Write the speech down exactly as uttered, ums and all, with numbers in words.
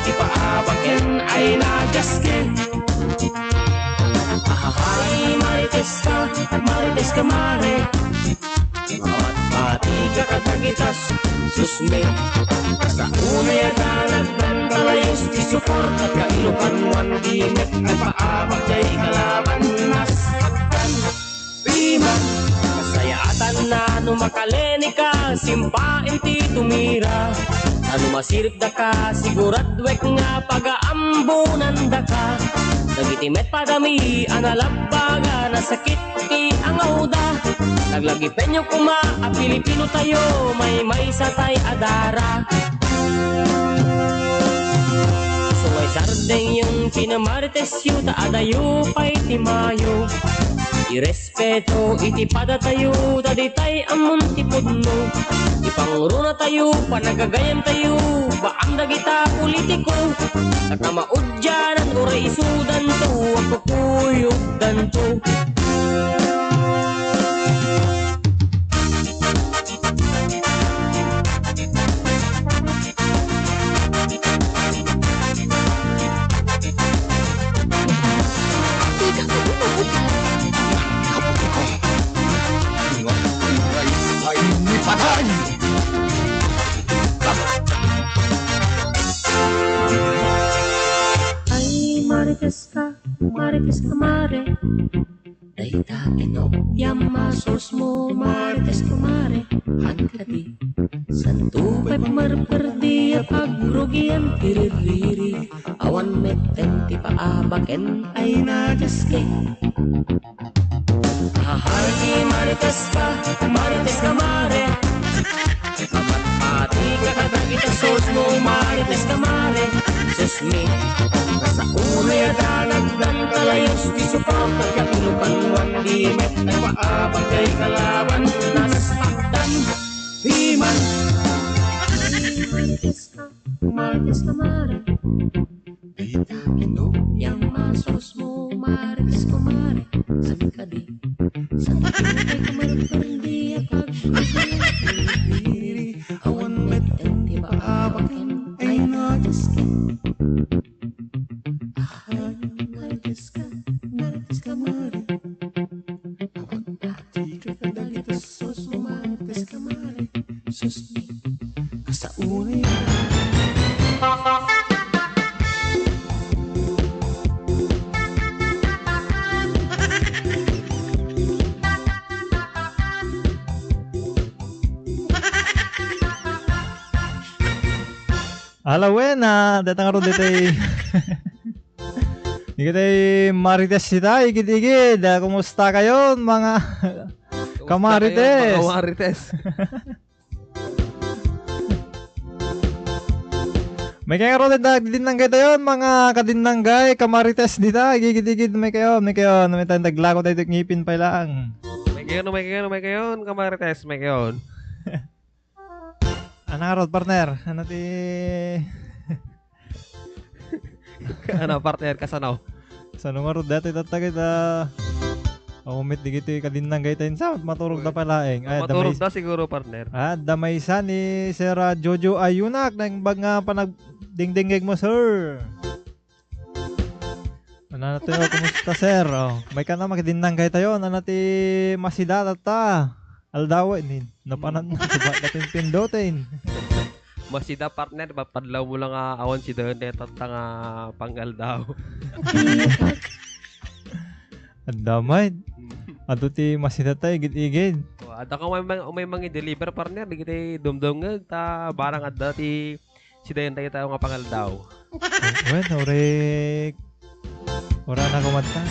Ipaabaken ay nadiaske. Ahahay, marites ka, marites ka, mare. Mapatpati ka kadagita, susmi. Kasaunay a danagdan, talayos ti suporta, kailukan wan di met, ipaabak jay kalaban, nasaktan. Piman, masayaatan na no makaleni ka, simpaen ti tumira. Ano masirip daka, siguradwek nga pagaambunan daka. Dagiti met padami a nalabbaga, nasakit ti angawda. Naglagipenyo koma a Pilipino tayo, maymaysa tay a dara. Sungay sardeng yung pinamaritesyo, ta adayo pay ti mayo. Ires Respeto iti padatayo, ta ditay ammon ti pudno. Ipangruna tayo, panagagayam tayo, baang dagita politiko. Ket a maudyanan, uray isudanto, a kukuyogdanto. Ay, marites ka, marites ka, mare. Dayta kinopia, masusmo, marites ka, mare. Haan kadi, santo pay pumarperdi a pagrugian ti ririri. Awan metten ti paabaken ay nadiaske. Ahay, marites ka, marites ka, mare. Mapatpati ka kadagita susmo, marites ka, mare. Susmi, kasaunay a danagdan, talayos ti suporta, kapinukan wan di met, nagpaabak kay kalaban, nasaktan. Piman. Marites ka, marites ka, mare. Dayta kinopia, masusmo, marites ka, mare. Saan kadi? Saan kadi? Awan met ti paabaken ay nadiaske. Ay, marites ka, marites ka, mare. Awan met ti kadagita susmo, marites ka, mare. Susmi. Kasaunay. Ala, wen, ah, deta ngarud ditoy. Dagitoy marites dita, igid-igid. Ah, kumusta kayon, mga Kumusta kamarites? Kayon, mga marites? Maikay ngarud dita, dinnanggay tayon, mga kadinnanggay, kamarites dita, igid-igid, maikayon, maikayon, may tayo naglago tayo, ngipin pa lang. Maikayon, maikayon, maikayon, kamarites, maikayon. Ano ngarud, partner? Ano ti Ano, partner, kasano? Sano ngarud dati tattagay ta. Umit digiti kadinnanggay ta insa, maturog da pay laeng. Ay, adda maturog may da siguro, partner. Ah, adda maysa ni Sir, ah, Jojo Ayunak, naimbag nga panagdingdingngeg mo, sir. Ano na to, kumusta, sir? Oh, maikana, makidinnanggay tayo. Ano ti masida tatta? Aldaw, eh, ni, napanan na, suba, dating pindotin. Masida, partner, ba, padlaw mo lang, ah, awan sida, deta ta nga pangaldaw. Adda met. Adu ti masida tayo, igid-igid. Oh, adda ka may, may, may mangi-deliver, partner, digiti dumdumngeg, ta barang adda ti sidayan tayo tayo nga pangaldaw. Wen, uray, uray na kumanta.